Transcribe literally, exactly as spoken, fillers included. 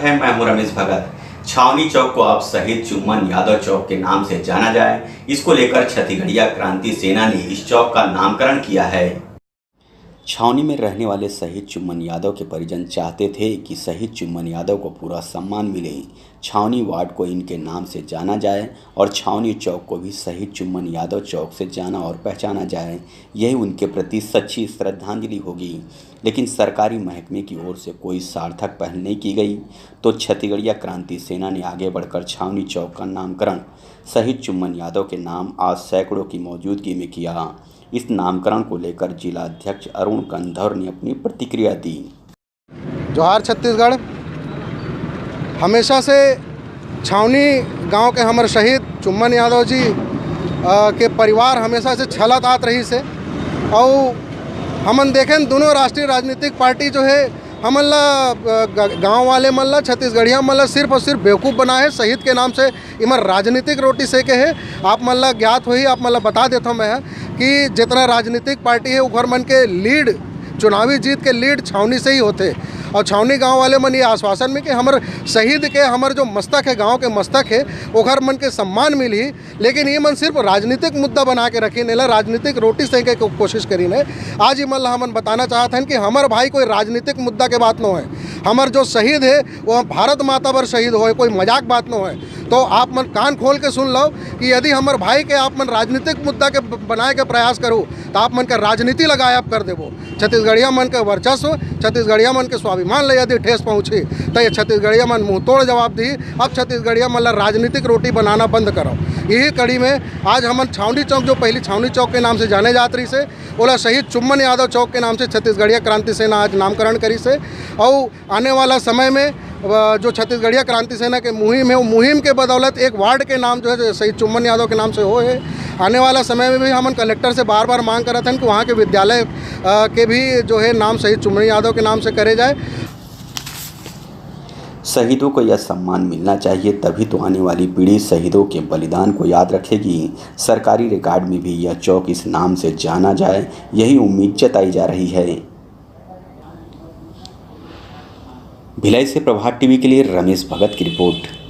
है, मैं हूं रमेश भगत। छावनी चौक को अब शहीद चुम्मन यादव चौक के नाम से जाना जाए, इसको लेकर छत्तीसगढ़िया क्रांति सेना ने इस चौक का नामकरण किया है। छावनी में रहने वाले शहीद चुम्मन यादव के परिजन चाहते थे कि शहीद चुम्मन यादव को पूरा सम्मान मिले, छावनी वार्ड को इनके नाम से जाना जाए और छावनी चौक को भी शहीद चुम्मन यादव चौक से जाना और पहचाना जाए। यही उनके प्रति सच्ची श्रद्धांजलि होगी। लेकिन सरकारी महकमे की ओर से कोई सार्थक पहल नहीं की गई, तो छत्तीसगढ़िया क्रांति सेना ने आगे बढ़कर छावनी चौक का नामकरण शहीद चुम्मन यादव के नाम आज सैकड़ों की मौजूदगी में किया। इस नामकरण को लेकर जिला अध्यक्ष अरुण कंधर ने अपनी प्रतिक्रिया दी। जोहार छत्तीसगढ़। हमेशा से छावनी गांव के हमर शहीद चुम्मन यादव जी, अ, के परिवार हमेशा से छलत आत रहिस हे। अउ हमन देखेन, दोनों राष्ट्रीय राजनीतिक पार्टी जो हे, हमन ला, अ, ग-, गांव वाले मन ला, छत्तीसगढ़िया मन ला सिर्फ और सिर्फ बेवकूफ़ बनाए हे। शहीद के नाम से इमन राजनीतिक रोटी सेके हे। आप मन ला ज्ञात होही, आप मन ला बता देथव मैं ह कि जितना राजनीतिक पार्टी हे, ओखर मन के लीड, चुनावी जीत के लीड छावनी से ही होथे। और छावनी गांव वाले मन ये आश्वासन में कि हमर शहीद के, हमर जो मस्तक हे, गांव के मस्तक हे, ओखर मन के सम्मान मिलही, लेकिन ये मन सिर्फ राजनीतिक मुद्दा बना के रखिन, एला राजनीतिक रोटी सेके के कोशिश करिन हे। आज ये मन ला हमन बताना चाहत हन कि हमर भाई कोई राजनीतिक मुद्दा के बात नो है। हमर जो शहीद हे, वो भारत माता बर शहीद होए, कोई मजाक बात नो है। तो आप मन कान खोल के सुन लो कि यदि हमर भाई के आप मन राजनीतिक मुद्दा के ब-, बनाए के प्रयास करो, तो आप मन के राजनीति लगाए आप कर देबो। छत्तीसगढ़िया मन के वर्चस्व, छत्तीसगढ़िया मन के स्वाभिमान ले यदि ठेस पहुँची, तो ये छत्तीसगढ़िया मन मुंह तोड़ जवाब दी। अब छत्तीसगढ़िया मन ला राजनीतिक रोटी बनाना बंद करो। यही कड़ी में आज हमन छावनी चौक, जो पहली छावनी चौक के नाम से जाने जात रहिस हे, ओला शहीद चुम्मन यादव चौक के नाम से छत्तीसगढ़िया क्रांति सेना आज नामकरण करिस हे। और आने वाला समय में, अ, जो छत्तीसगढ़िया क्रांति सेना के मुहिम हे, वो मुहिम के बदौलत एक वार्ड के नाम जो है, जो शहीद चुम्मन यादव के नाम से होए हे। आने वाला समय में भी हमन कलेक्टर से बार बार मांग करत हन कि वहाँ के विद्यालय, अ, के भी जो है नाम शहीद चुम्मन यादव के नाम से करे जाए। शहीदों को यह सम्मान मिलना चाहिए, तभी तो आने वाली पीढ़ी शहीदों के बलिदान को याद रखेगी। सरकारी रिकॉर्ड में भी यह चौक इस नाम से जाना जाए, यही उम्मीद जताई जा रही है। भिलाई से प्रभात टीवी के लिए रमेश भगत की रिपोर्ट।